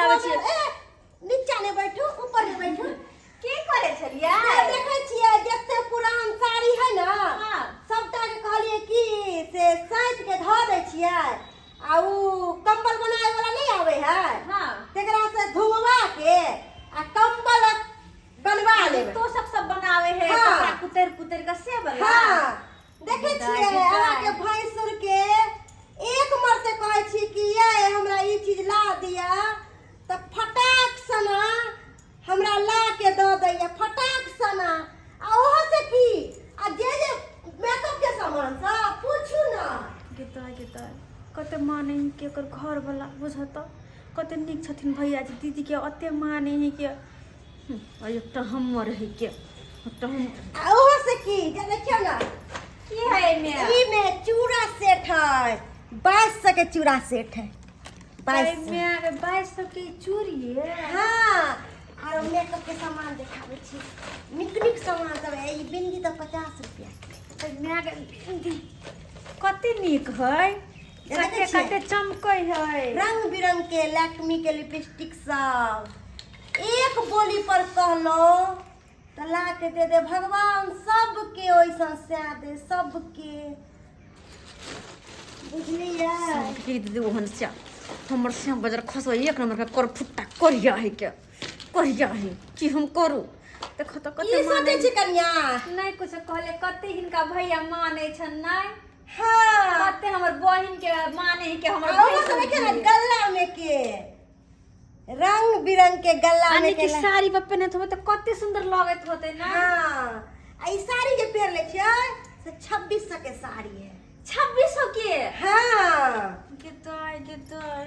आबै छी। ए, नीचा नहि बैठू, ऊपर नहि बैठू। की करै छलियै? से देखै छियै जते पुरान साड़ी है ने, सबटा के कहलियै कि से सैंत के धऽ दै छियै आ उ कंबल बनावे वाला नहीं आवे है, तेकरा से धुमवा के आ कंबल बनवा लेबै। तोशक सब बनावे है? हाँ। कपड़ा कुतर कुतर के से वाला? हाँ, देखै दाइ छियै गे दाइ। अहाँके भैंसुर के एक मरते कहै छी कि ये हमरा ई चीज ला दिया, तऽ फटाक सना हमरा ला के दऽ दैया, फटाक सना। आ ओहो से की, आ जे जे मेकअप के सामान सब पूछू ना। गे दाइ गे दाइ, कते माने ही के ओकर घर वाला, बुझत कते नीक छथिन भैया जी, दीदी के अते माने ही के। आ एकटा हमर है के, एकटा हम। आ ओहो से की जे देखियौ ना। की है एमे? ई में चूड़ा सेट है, 2200 के चूड़ा सेट है, 2200। मे अरे 2200 के चूड़ी है? हाँ, आरो मेकअप के सामान देखाबै छी, नीक नीक सामान सब है। ई बिंदी तऽ 50 रुपया के। माय के बिंदी कते नीक है। देखै कते छियै? कते चमकै है। रंग बिरंग के लैक्मी के लिपस्टिक सब, एक बोली पर कहलो तऽ ला के दे दे। भगवान सबके ओइसन सै दे सबके, बुझलियै? की दीदी ओहन से हमर श्याम बाजार खसो, एक नंबर के कर फुट्टा करिया है के करिया है की हम करू। देखो तो की कते सोचै माने छी कनिया? नहीं कुछ कहले, कते हिनका भैया माने छन नहीं? हाँ। कते हमर बहिन के माने है के हमर आ ओहो भैंसुर सब देखियौ ने के। गल्ला में के रंग बिरंग के गल्ला यानी में कि के साड़ी पर पहनत होबे तो कते सुंदर लगत होते ना? हाँ, आ ई साड़ी जे पहिरले छियै से 2600 के साड़ी है। 2600 के? हाँ। गे दाइ गे दाइ,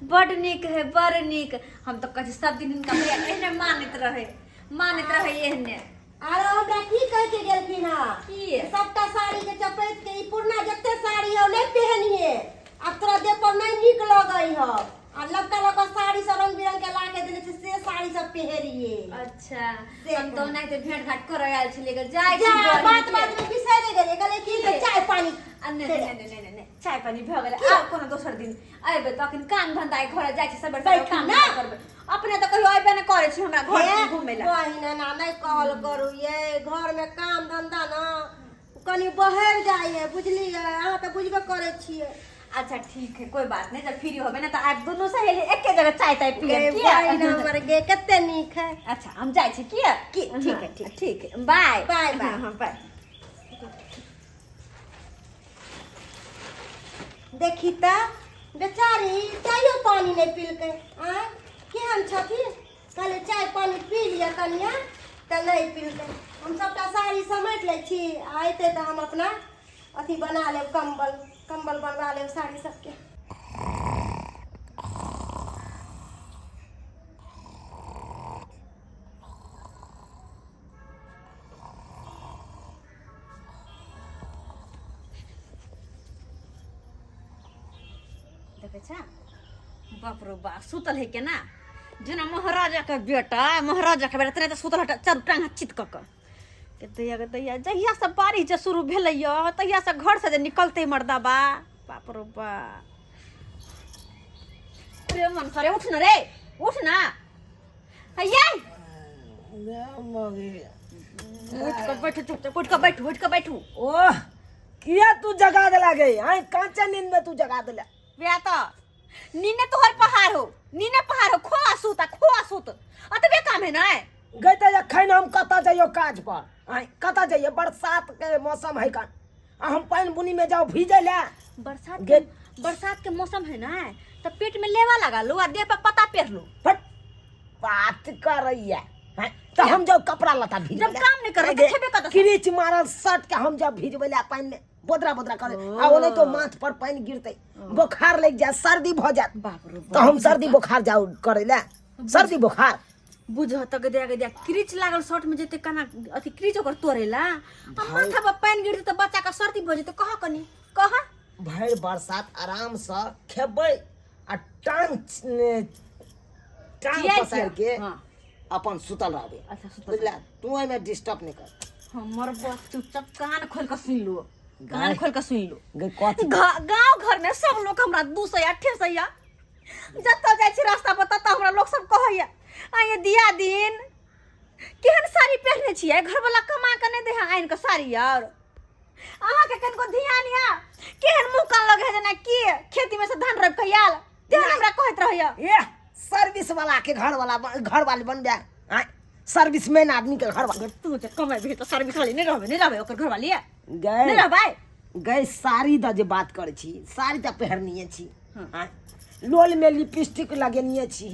बड नीक है, बड़ नीक। हम तो कहै छी सब दिन हिनका भैया एहने मानैत रहे, मानैत रहे एहने। आरो हमरा की कह के गेलखिन हँ? की? सबटा साड़ी के चपेट के, ई पुरना जते साड़ी हौ नहीं पहनिए, आब तोरा देह पर नहीं नीक लगै हौ, आ लबका लबका साड़ी सब रंग बिरंग के ला के देने छै, से साड़ी सब पहिरिए। अच्छा। से हम तो ओनाहिते भेंट घाट करे आयल छलियै गे, जाइ छी जा बहिन बात के। बात में बिसरि गेलियै, कहलियै की की? चाय पानी। आ नहि नहि नहि नहि नहि, चाय पानी भऽ गेलै, की? आब कोनो दोसर दिन अयबै। तऽ अखन काम धंधा अइ, घर जाइ छी सबेर सबेर बैठू काम ना। धंधा करबै। अपने तऽ कहियो अयबे नहि करै छी हमरा घर हे, घुमै लए। बहिन, एना नहि कहल करू ये, घर में काम धंधा ना कनि बहर जाइए, बुझलियै? अहाँ तऽ बुझबे करै छियै। अच्छा ठीक है, कोई बात नहीं, जब फ्री होबे ना तऽ आब दुनू सहेली एके जगह चाय ताय गे पियब किया? बहिन हमर गे, कते नीक है। अच्छा, हम जाइ छी किया? की ठीक है, ठीक। ठीक है, बाय। Bye, bye. हाँ, बाय। देखी तऽ बेचारी चायो पानी नहि पीलकै। आँय, केहन छथिन? कहलियै चाय पानी पी लिअ कनिया, तऽ नहि पीलकै। हम सभटा साड़ी समेट लै छी आ अयतै तऽ हम अपना अथी बना लेब, कम्बल, कम्बल बनवा लेब साड़ी सबके। देखै छ, बाप रो बाप, सुतल है केना जेना महाराजा के बेटा, महाराजा के बेटा तेना तऽ सुतल हटा चारू टांग चित कऽ कऽ के। दैया गे दैया, जहिया से बारिश जे शुरू भेलै यऽ तहिया से घर से जे निकलतै मर्दाबा, बाप रो बाप रे। मन सरे, उठ न रे, उठ न हैया, उठ कऽ बैठू, चुपचाप उठ कऽ बैठू, उठ कऽ बैठू। ओह, किया तू जगा देला गे? आय कांचा नींद में तू जगा देला। वएह तऽ नीने तोहर पहाड़ हो, नीने पहाड़ हो। खो आ सुत, आ खो आ सुत, अतबे काम है ना? गई तऽ एखन हम कतऽ जइयो काज पर? आय कतऽ जइयो? बरसात के मौसम है कन, आ हम पानि बुनी में जाओ भीजै ले? बरसात के बरसात के मौसम है ना, तो पेट में लेवा लगा लो आ देह पर पत्ता पेर लो। फट बात करैया हैं? तऽ हम जाउ कपड़ा लत्ता भीजबै जब ले? काम नहि करबै तऽ खेबे कतऽ से? क्रीच मारल शर्ट के हम जब भीजबै ले पानि में, बोदरा बोदरा करे आ ओने तो माथ पर पानि गिरतै, बोखार लागि जायत, सर्दी भऽ जायत। बाप रे। तऽ हम सर्दी बोखार जाउ करै ले, सर्दी बोखार? बुझ तऽ गदिया गदिया, क्रीच लागल शर्ट में जेते केना अथी क्रीच ओकर तोड़ेला आ माथा पर पानि गिरतै तऽ बच्चा के सर्दी भऽ जेतै। कह कनी, कह। भरि बरसात आरामसँ खेबै आ टांग टांग चियाइ पसारि के हाँ। अपन सुतल रहबै। अच्छा, सुतल। बुझला? तू एहिमे डिस्टर्ब नहि कर। हमर बस, चुपचाप कान खोल के सुन लो, कान खोल के सुन लो। गे कथी? गांव घर में सब लोग हमरा 200 या 800। जतऽ जाइ छी रास्ता पर ततऽ हमरा लोक सब कहैया आइए दिया दिन केहन साड़ी पहिरने छियै घरवला कमा कऽ नहि दे है आनि कऽ साड़ी आर अहाँके कनिको ध्यान यऽ केहन मुँह कान लगे है जेना की खेती में से धान रोपि कऽ आयल तेहन हमरा कहैत रहैया ए सर्विस वाला के घर वाला घर वाली बनबे आँय सर्विस मैन आदमी के घर वाला तू जे कमेबही तऽ सर्विस वाली नहि रहबै नहि रहबै ओकर घरवाली नहि गए रहबै गए साड़ी द जे बात करै छी साड़ी तऽ पहिरनिये छी हाँ। आँय लोल में लिपस्टिक लगेनिये छी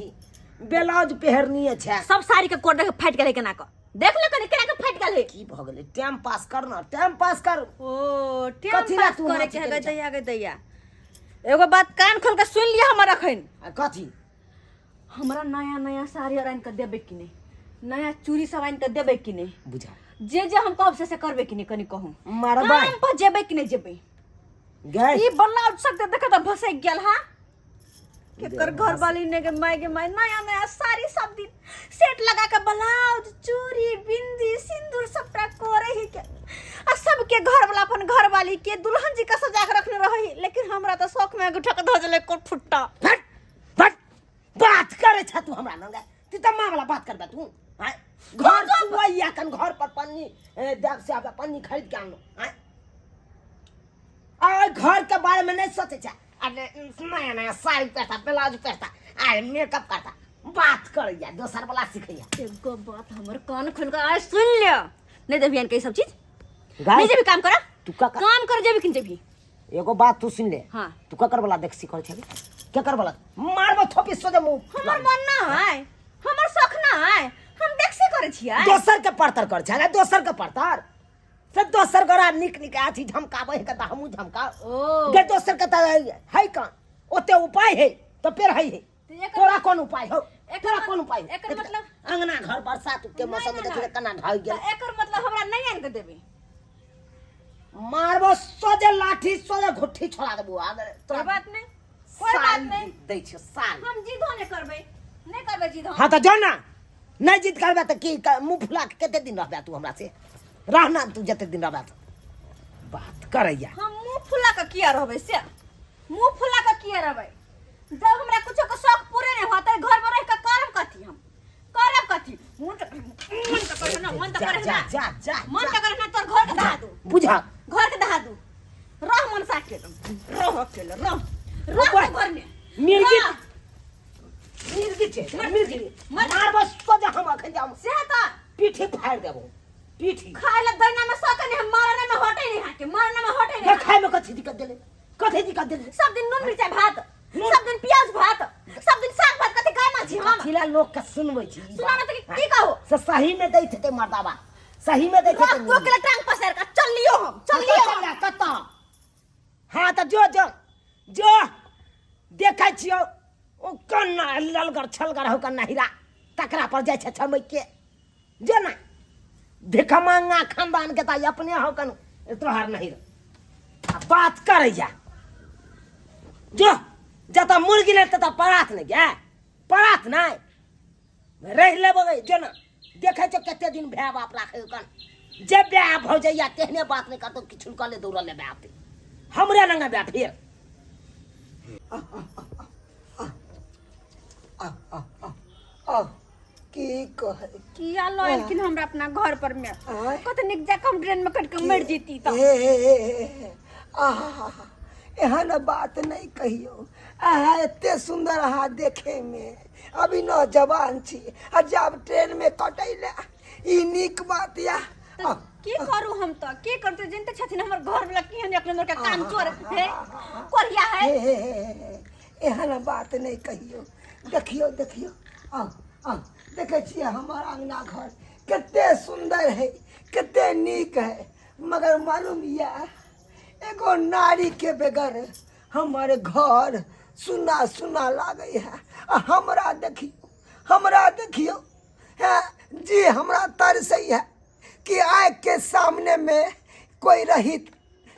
ब्लाउज पहिरनिये छै सब साड़ी के कोट देख फाटि गेलै केना कऽ देख ले कनि केना कऽ फाटि गेलै की भऽ गेलै टाइम पास कर ना टाइम पास कर ओ टाइम कथी ला पास तू करे नाच के है केने गे दैया गे दैया एगो बात कान खोल के सुन लिअ हमर अखन आ कथी हमरा नया नया साड़ी आर आनि कऽ देबै कि नहि नया चूड़ी सब आनि कऽ देबै कि नहि बुझा जे जे हम कहब से से करबै कि नहि कनि कहू मरबै काम पर जेबै कि नहि जेबै गए ई ब्लाउज सब देख तऽ भसैक गेल हा केकर घर वाली ने के माय के माय नया नया साड़ी सब दिन सेट लगा के ब्लाउज चूड़ी बिंदी सिंदूर सबटा करे ही के आ सबके घर वाला अपन घर वाली के दुल्हन जी के सजा के रखने रही लेकिन हमरा तो शौक में अंगूठा के धऽ देले कोट फुट्टा फट फट बात करे छ तू हमरा लंग तू त माँ वाला बात करबे तू आँय? घर चुवैया कन घर पर पन्नी देव से आबे पन्नी खरीद के आनो आँय? आ घर के बारे में नहीं सोचे छ अरे नया नया साड़ी पहनता ब्लाउज पहनता आ मेकअप करता बात करैया दोसर वाला सिखैया एगो बात हमर कान खोल के आज सुन लियो नहीं देबियन के ई सब चीज गाय नहीं जेबी काम करा तू का काम कर जेबी कि नहीं जेबी एगो बात तू सुन ले हाँ। तू ककर वाला देख सिखल छे केकर वाला मारबो थोपी सोझे मुंह हमर मन ना है हमर शौक ना है हम देख से करे छियै दोसर के परतर कर छे दोसर के परतर से दोसर गोरा निक निक अथी झमकाबै है तऽ हमहूँ झमकाउ ओ गे दोसर के तऽ है कहाँ ओते उपाय है तऽ फेर है है तऽ एकर तोरा कोन उपाय हो एकर तोरा मत- कोन उपाय हो? एकर मतलब- अंगना घर बरसात के नहि, मौसम में नहि, देखिए नहि। केना ढहि गेल तऽ एकर मतलब हमरा नहीं आनि के देबै मारबो सोझे लाठी सोझे घुट्ठी छोड़ा देबो अगर कोई बात नहीं कोई बात साल नहीं दै छियो साल हम जिदो नहीं करबै नहीं करबै जिदो हाँ तऽ जो ना नहीं जिद करबे तऽ की मुँह फुला के कते दिन रहबे तू हमरा से रहना तू जते दिन रहबे तऽ बात करैया हम मुंह फुला के किया रहबै से मुंह फुला के किया रहबै जब हमरा कुछो के शौक पूरे नहीं होता घर में रह के करब कथी हम करब कथी मन तऽ मन तऽ करे ना मन तऽ जा करे जा ना जा जा मन तऽ करे ना तोर घर के दहा दू बुझा घर के दहा दू रह मन सा अकेले रह अकेले रह रह ओए, तू घर में मिर्गी रह। मिर्गी छै मिर्गी मर- मारबो सोझा हम अखन जाम से तऽ पीठी फाड़ि देबो पीठी खाए ला दैना में सके नहीं हम मारने में हटे नहीं हाके मारने में हटे नहीं ये खाए में कथी दिक्कत देले कथी दिक्कत देले सब दिन नून मिरचाई भात नून- सब दिन प्याज भात सब दिन साग भात कथी गाय माछी हम कथी ला लोग के सुनबै छी ई सुनाना बात? तऽ की कहू से सही में दैत हेतै मर्दाबा सही में दैत रख हेतै तो के टांग पसार के चल लियो हम चल लियो कतऽ चल कतऽ हाँ तऽ जो जो जो देखै छियौ ओ कन्ना ललगर छलगर हौ कन्ना हीरा तकरा पर जाइ छै छमैक के जो ना भिखमंगा खानदान के तऽ अपने हौ कन तोहर नहीं आ बात करैया जो जतऽ मुर्गी नहि ततऽ परात नहि गए परात नहि रहि लेबै जो ना देखै छौ कते दिन भाय बाप राखै कन जे ब्याह भऽ जाइया तेहने बात नहि करतौ किछु कले दौड़ल ले बाप हमरे लंग ब्याह फेर आ की कहै किया लऽ एलखिन हमरा अपना घर पर में आँय? कत नीक जाके हम ट्रेन में कटि के मरि जेती तऽ हे हे हे हे हे। आहा एहन बात नहि कहियौ अहाँ एते सुन्दर अहाँ देखैमे अभी नौजवान छी आ जब ट्रेनमे कटैले ई नीक बात या तऽ की करू हम तऽ की करू तऽ जनते छथिन हमर घर वाला केहन एक नंबर के काम चोर है कोरिया है हे हे हे हे एहन बात नहि कहियौ देखियौ देखियौ आउ आउ देखै छियै हमर अङ्गना घर कते सुन्दर है कते नीक है मगर मालूम यऽ एगो नारीके बगैर हमर घर सुना सुना लागै है आ हमरा देखियौ हमरा देखियौ है जी हमरा तरसै है कि आँखिके सामनेमे कोइ रहित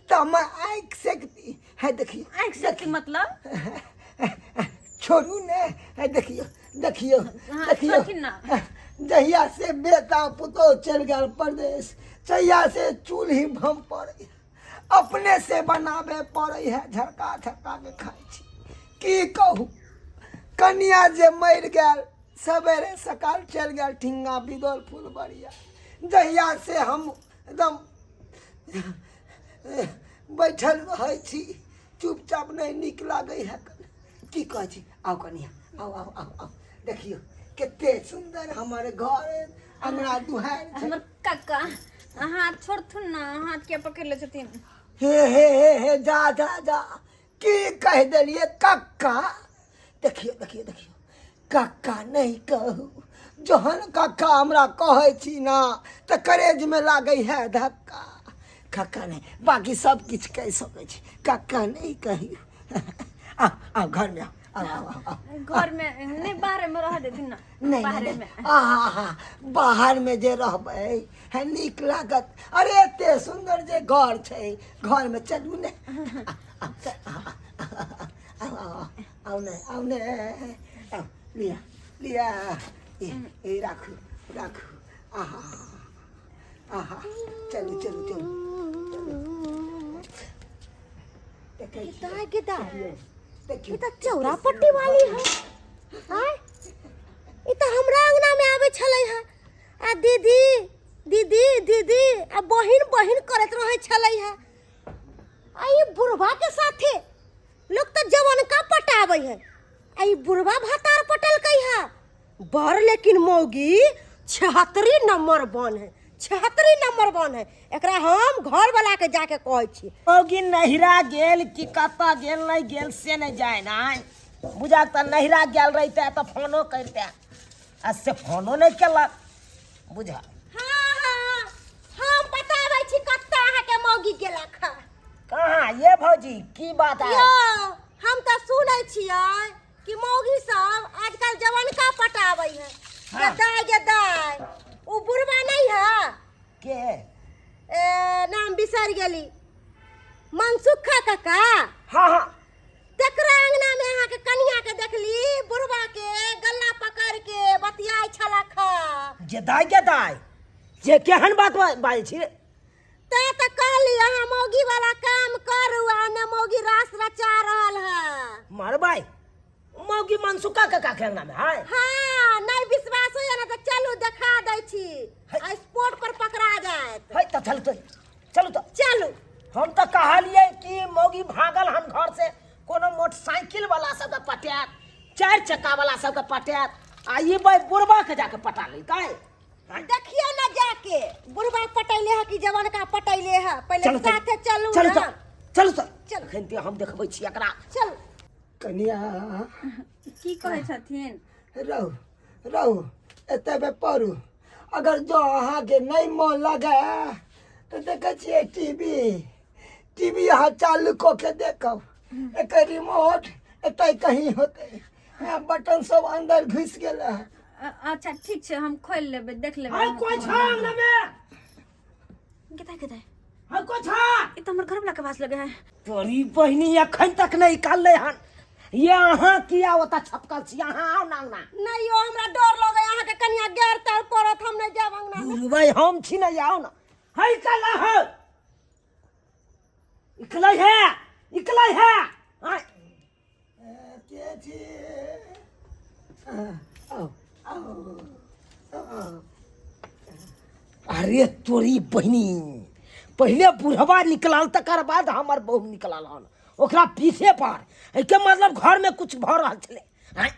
तऽ हमर आँखि सेकती है देखियौ आँखि से की मतलब छोड़ू ने है देखियौ देखियौ हाँ, देखियौ छोड़थिन ना। जहिया से बेटा पुतोह चलि गेल परदेश तहिया से चूल्ही भम पड़ै अपने से बनाबे पड़ै है झरका झरका के खाइ छी की कहू कनिया जे मरि गेल सवेरे सकाल चलि गेल ठिंगा बिदोल फुलबरिया। जहिया से हम एकदम बैठल रहै छी चुपचाप, नहि नीक लागै है। की कहै छी? आउ कनिया, आउ आउ आउ आउ। देखियौ कते सुन्दर हमर घर अंगना दुहार छै। हमर काका हाथ छोड़थुन ना, हाथ के पकड़ ले छथिन। हे हे हे हे, जा जा जा, की कहि देलियै कक्का? देखियौ देखियौ देखियौ, कक्का नहि कहू। जहन कक्का हमरा कहै छी ना तऽ करेजमे लागै है धक्का। कक्का नहि, बाकी सब किछु कहि सकै छी, कक्का नहि कहियौ। आउ आउ, घरमे आउ आउ आउ आउ आउ। घर में नहीं, बाहर में रह देथिन ना। नहि बाहरे नहि में। आहा हा, बाहरमे जे रहबै है नीक लागत। अरे एते सुन्दर जे घर छै, घरमे चलू ने। आउ आउ आउ ने, आउ ने, आउ। लिअ लिअ, ई ई राखू राखू। आहा आहा, चलू चलू चलू चलू। देखै छियै, दाय गे दाय, देखियौ। ई तऽ चौरा पट्टी वाली है। आय, ई तऽ हमरा अंगना में आबै छलै है आ दीदी दीदी दीदी आ बहिन बहिन करैत रहै छलै है। आ ई बुढ़वा के साथे लोग तऽ जवनका पटाबै है, आ ई बुढ़वा भतार पटलकै है बड़। लेकिन मौगी 76 नंबर वन है, 76 नंबर वन है। एकरा हम घर वाला के जाके कहै छी। मौगी नहिरा गेल कि कतऽ गेल नहि गेल से नहि जाय ना बुझा। तऽ नहिरा गेल रहिते तऽ फोनो करिते, आ से फोनो नहि केलक बुझा। हाँ हाँ, हम बताबै छी कतऽ अहाँके मौगी गेलक है। कहाँ ये भौजी, की बात है? यौ, हम तऽ सुनै छियै कि मौगी सब आजकल जवनका पटाबै है। हाँ। गे दाय गे दाय, उ बुढ़वा नहीं है के? ए, नाम बिसरि गेली, मनसुखा काका। हाँ हाँ। तकरा अंगना में अहाँके कनिया के देखली, बुढ़वा के गल्ला पकड़ के बतियाइ छलक हँ। जे दाय गे दाय, जे केहन बात बाजै छी? ते तऽ कहली अहाँ मौगी वाला काम करू, आ ने मौगी रास रचा रहल है। मारबै मौगी मनसुखा काका के अंगना में है? हाँ, नहीं विश्वास होइए ने तऽ चलू देखा दै छी, आ स्पॉट पर पकड़ा जायत। है तऽ चलू तऽ, चलू तऽ। चलू। हम तऽ कहलियै कि मौगी भागल हन घर से, कोनो मोटरसाइकिल वाला सबके पटायत, चारि चक्का वाला सबके पटायत, आ ई भाई बुढ़बा के जाके पटा लेलकै। देखियो ना जाके, बुढ़वा पटैले है कि जवनका पटैले है। पहिले चलू तऽ, साथे चलू चलू ना। तऽ, चलू तऽ। चलू। एखन तऽ हम देखबै छी एकरा। चलू। कनिया। की कहै छथिन? रहू रहू, एतबे पढ़ू। अगर जँ अहाँके नहि मोन लगै तऽ देखै छियै टीवी, टीवी अहाँ चालू कऽ के देखब। एकर रिमोट एतऽ कहीं होतै। हाँ, बटन सब अंदर घुसि गेल है। अच्छा ठीक छै, हम खोलि लेबै, देख लेबै। है कोइ छ अंगना में? कतऽ कतऽ? है कोइ छ? ई तऽ हमर घरवला के आवाज लगे है। तोरी बहिनी, एखन तक नहि निकाललै हन। ये अहाँ किया ओतऽ छपकल छी? अहाँ आउ ना अंगना। नहीं यो, हमरा डर लगे, अहाँके कनिया गैर तर पड़त, हम नहीं जायब अंगना में। भाई हम छी ने, आउ ना। है कला है, निकलै है, निकलै है। आय। के छी? आउ आउ आउ। अरे तोरी बहिनी, पहिले बुढ़वा निकलल तकर बाद हमर बहू निकलल हन ओकरा पीछे पर। एहिके मतलब घरमे कुछ भऽ रहल छलै। आँय?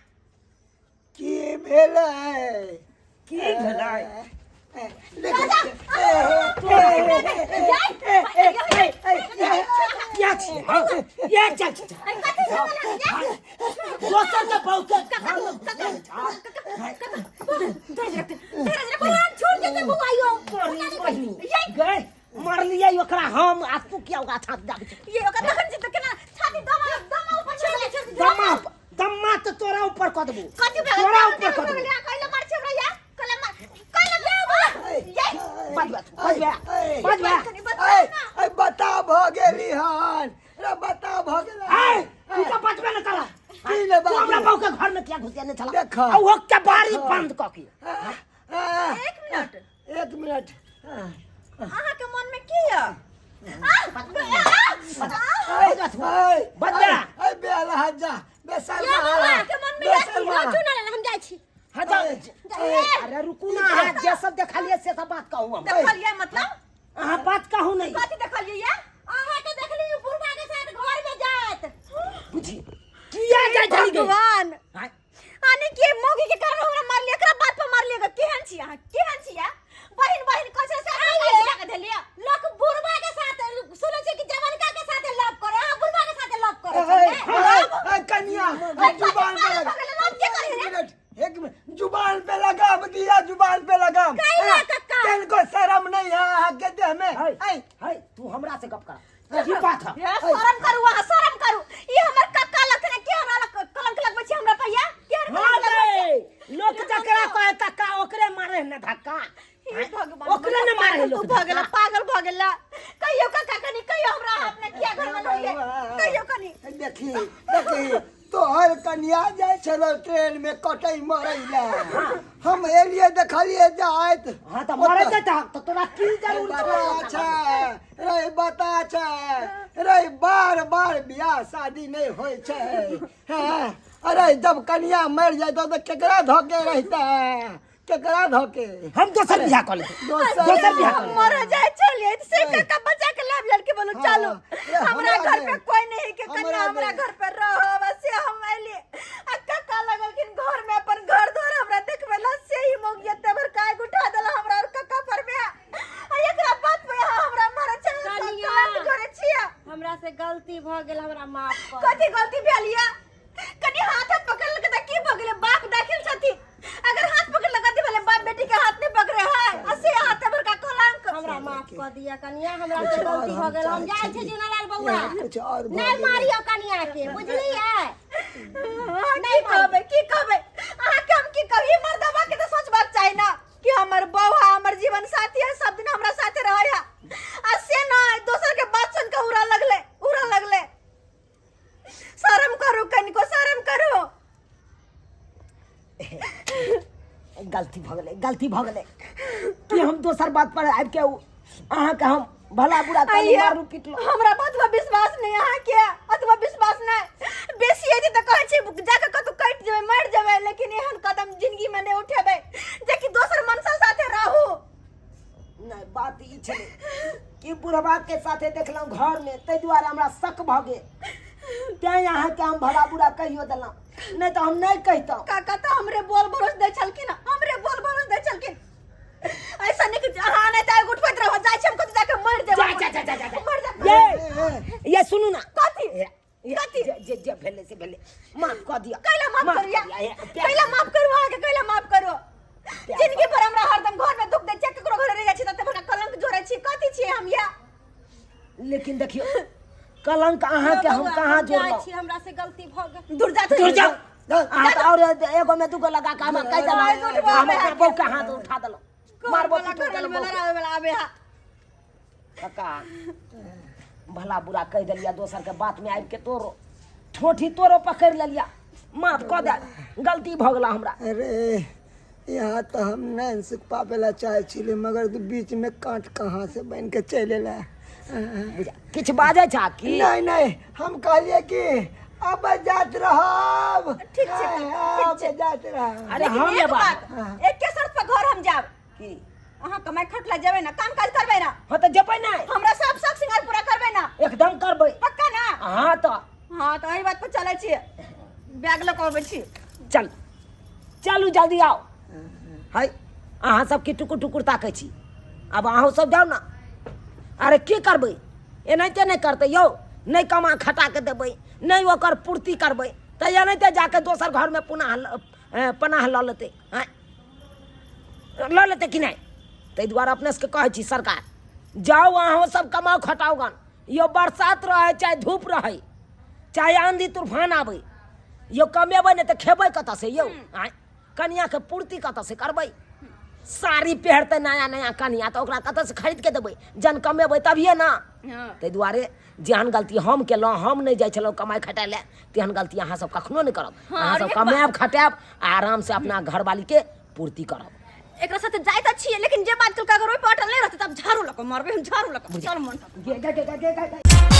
की भेलै? की भेलै? इएह छियै, हँ, इएह चल छै। दोसर के बहू के घरमे घुसै छै। छूट जेतै बौआ यो। तोरी बहिनी गए, मारलियै ओकरा हम, आ तू किया ओकरा छाती दाबै छै? ये ओकरा तखन छै तऽ केना छाती दमा दमा ऊपर चढ़ चढ़। दम्मा दम्मा तऽ तोरा ऊपर कऽ देबो। कथी भेलै? तोरा ऊपर कऽ देबो। कैला मार छै हमरा या? कैला मार, कैला मार ये। बजबे बजबे बजबे। कनी बता ना। ऐ बता भऽ गेली हन रे, बता भऽ गेल। ए, तू तऽ बचबे ने करा। की ने तू हमरा बाजू? बहू के घर में किया घुसियाने छला? देख। आ ओहो के बारी बंद कऽ के। एक मिनट। एक मिनट। अहाँ के मन में की है? बच्चा। ए बेला हजा बेसर यो बौआ के मन में राखी हो चुना हम जाइ छी। हाँ जाओ। अरे रुकू ना, अहाँ जे सब देखलिए से सब बात कहू हम। देखलिए मतलब? अहाँ बात कहू नहीं। कथी देखलिए या? अहाँ के देखली बुढ़वा के साथ घर में जात। बुझी किया जाय छली गे? भगवान हाँ, आने के मौगी के कारण हमरा मारलिए, एकरा बात पर मारलिए गे। केहन छी अहाँ, केहन छी या? बहिन बहिन कहै छै से अहाँ के धेलिए। लोक बुढ़वा के साथ सुनै छै कि जवनका के साथ लव करे, अहाँ बुढ़वा के साथ लव करे छै। कन्या जुबान पे लगा, एक मिनट, जुबान पे लगाम दिया, जुबान पे लगाम। कैला कक्का? को शर्म नहीं है अहाँ के देह में? है ऐ, है तू हमरा से गप कर, की बात है? हे, शरम करू अहाँ, शरम करू। ई हमर कक्का लगथिन, के हमरा लग कलंक लगबै छी हमरा पहिया? के हमरा हाँ कलंक लगबै छी? गे, लोक जकरा कहे कक्का ओकरे मारे न धक्का। हे भगवान, ओकरे न मारे पागल लोक तू भऽ गेला, धक्का। पागल भऽ गेला। कहियो कक्का कनी, कहियो हमरा अपने किया घर में होइए, कहियो कनी। देखी देखी, तोहर कन्या जाइ छलो ट्रेन में कटै मरै ला, हम एलिए देखलिए जाइत। हाँ तऽ मरे छै तऽ तोरा की जरूरत बता छै रे, बता छै रे, बार बार बियाह शादी नहीं होइ छै हैं? अरे जब कन्या मर जाए तो केकरा धोके रहता है, केकरा धोके? हम दोसर बियाह कऽ लेबै। दोसर दोसर बियाह कऽ लेबै। मर जाए चलिए से कक्का बचा के लाभ लड़के बोलो। हाँ, चलो ए, हमरा हमरा घर दे। पे कोई नहीं के कन्या हमरा हमरा दे। घर पे रहो बस, से हम आइली आ कक्का लगलखिन घर में अपन घर द्वार हमरा देखबे ला, से ही मोगिया तेबर काय उठा देला हमरा और कक्का पर में आ एकरा बात पे अहाँ हमरा मारे छै। कनिया। करे छियै। हमरा से गलती भऽ गेल, हमरा माफ कर। कथी गलती भेल या? कनी हाथ पकड़ लके त की भऽ गेलै? बाप दाखिल छथिन, अगर हाथ पकड़ लगा दी भले, बाप बेटी के हाथ नहीं पकड़े है आ से हाथ बड़का कलंक। हमरा माफ कऽ दिअ कनिया, हमरा कुछ से और गलती हम भऽ गेल। हम चाहै जाइ छी। छी। जुनालाल बौआ, कुछ और भऽ नहि गेलै। मारियौ कनिया के, बुझलियै? अहाँ की कहबै, की कहबै अहाँके हम, की कहबै? ई मर्दबा के तऽ सोचबाक चाही ना कि हमर बौआ हमर जीवन साथी है, सब दिन हमरा साथे रहै है, आ से नहि दोसर के बात सुन के उड़ा लगले, उड़ा लगले। शरम करू कनिको, शरम करू। गलती भऽ गेलै, गलती भऽ गेलै कि हम दोसर बात पर आबि के अहाँके हम भला बुरा कहलहुँ, आइए। मारू पिटलहुँ। हमरा बात पर विश्वास नहीं अहाँके, अतबा विश्वास नहीं। बेसी हेतै तऽ कहै छी जाके कतौ कटि जेबै, मरि जेबै, लेकिन एहन कदम जिंदगी में नहि उठेबै जेकि दोसर मनसा साथे रहू। नहि, बात ई छलै कि बुढ़वा के साथे देखलहुँ घर में, ताहि दुआरे हमरा शक भऽ गेल, तें अहाँके हम भला बुरा कहियो देलहुँ, नहि तऽ हम नहि कहितहुँ। काका तऽ हमरे बोल भरोस दै छलखिन, हमरे बोल भरोस दै छलखिन। ऐसा नहीं कि अहाँ नहि तऽ उठबैत रहो, जाइ छी हम कतौ जाके मरि जेबै। जा जा जा जा जा। मरि जेबै। ये ये सुनू ना। कथी? ये, कथी? जे जे जे भेलै से भेलै, माफ कऽ दिअ। कैला माफ करू या? दिअ, ये, प्यार कैला माफ करू अहाँके, कैला माफ करू? प्यार जिंदगी भर हमरा हरदम घर में दुख दै छियै, ककरो घर रहि जाइ छी तऽ बड़का कलंक जोड़ै छी। कथी छियै हम या? लेकिन देखियौ, कलंक अहाँके हम बौआ, कहाँ हम जाइ जोड़लहुँ? छी, हमरा से गलती भऽ गेल। दूर जा। दूर जाउ। जा। अहाँ तऽ और एगो में दूगो लगा के हमरा कहि देलहुँ, उठबो हम आबे अपना है। बहू के हाथ उठा देलहुँ, मारबो वाला पीटबो करे देलहुँ वाला बहू के। आबे वाला आबे हा। कक्का, भला बुरा कहि देलिया, दोसर के बात में आबि के तोरो ठोठी तोरो पकड़ि लेलिया, माफ कऽ दे, गलती भऽ गेला हमरा। अरे यहाँ तो हम नहीं सुख पावेला चाहे छिले, मगर तू बीच में कांट कहाँ से बन के चले ला? किछु बाजै छा की? नहीं नहीं, हम कहलिए कि अब जात रहब। ठीक छै, ठीक अब छै। जात रहब। अरे लेकिन हम एक लेबा बात, एके शर्त पर घर हम जाब। की? अहाँ कमाई खटला जेबै ना, काम काज करबै ना? हाँ तऽ जेबै नहि? हमरा सब शौक श्रृंगार पूरा करबै ना? एकदम करबै। पक्का ना? हाँ तऽ। हाँ तऽ एहि बात पर चलै छी, बैग लऽ कऽ अबै छी। चल चलू, जल्दी आउ। है अहाँ सब की टुकुर टुकुर ताकै छी? आब अहूँ सब जाउ ने। अरे की करबै, एनाहिते नहि करतै यौ? नहि कमा खटा के देबै, नहि ओकर पूर्ति करबै तऽ एनाहिते जाके दोसर घरमे पुनः पनाह लऽ लेतै। आँय, लऽ लेतै कि नहि? ताहि दुआरे अपने सबके कहै छी सरकार, जाउ अहूँ सब कमाउ खटाउ गन। यौ बरसात रहै चाहे धूप रहै चाहे आंधी तूफान आबै यौ, कमेबै नहि तऽ खेबै कतऽसँ यौ? आँय, कनियाके पूर्ति कतऽसँ करबै? साड़ी पहिरतै नया नया कनिया तऽ ओकरा कतऽसँ खरीद के देबै? जन कमेबै तभिए ने। ताहि दुआरे जेहन गलती हम केलहुँ, हम नहि जाइ छलहुँ कमाइ खटाइ लए, तेहन गलती अहाँ सब कखनो नहि करब। अहाँ और सब एक बात- कमायब खटायब आ आरामसँ अपना घरवालीके पूर्ति करब। एकरा साथे जाइ तऽ छियै, लेकिन जे बात केलकै अगर ओहि पर अटल नहि रहतै तब झाड़ू लऽ लऽ कऽ मारबै हम, झाड़ू लऽ कऽ। चल मन गे गे गे गे गे गे।